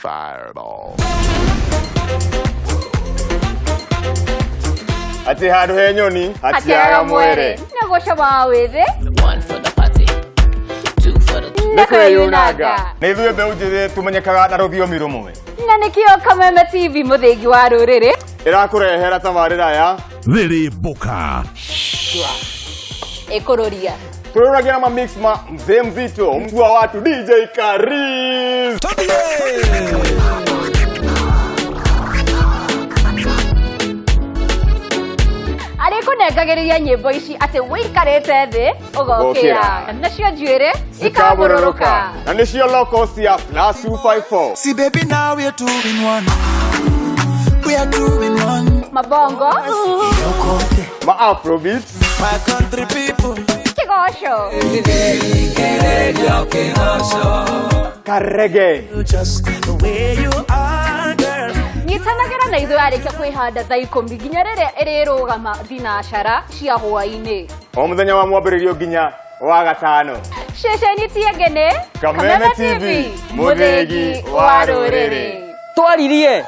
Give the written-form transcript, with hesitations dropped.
Fireball. Atĩ handũ he nyoni hatiaga mwere. Na guoca wa wĩthĩ. One for the party, two for the Nĩ kwĩyunanga. Nĩ ithuĩ mbeũ njĩthĩ tũmenyekaga na rũthiomi rũmwe. Na nĩkĩo Kameme TV, mũthĩgi wa rũrĩrĩ, ĩrakũrehera tabarĩra ya Rĩrĩmbũka. Ĩkũrũria. Tũrũragia na mamix ma mzee mzito, mtu wa watu, DJ Karis. Arĩ kũnengagĩrĩria nyĩmbo ici atĩ wĩikarĩte thĩ ũgokĩra. Ũgokĩra. Nacio njuĩrĩ ikamũrũrũka. Na nĩcio loko cia Plus 254. See, baby, now we're two in one. We are two in one. Mabongo. Ma afrobeat. My country people. Kĩgoco. Karege. Just the way you are, girl. Nyitanagĩra na ithuĩ arĩkia kwĩhanda thaa 10 nginya rĩrĩa ĩrĩrũgama thinacara cia hwaĩ-inĩ. O mũthenya wa mwambĩrĩrio nginya wa gatano. Ceceni tiengene. Kameme TV, mũthĩgi wa rũrĩrĩ. Twaririe.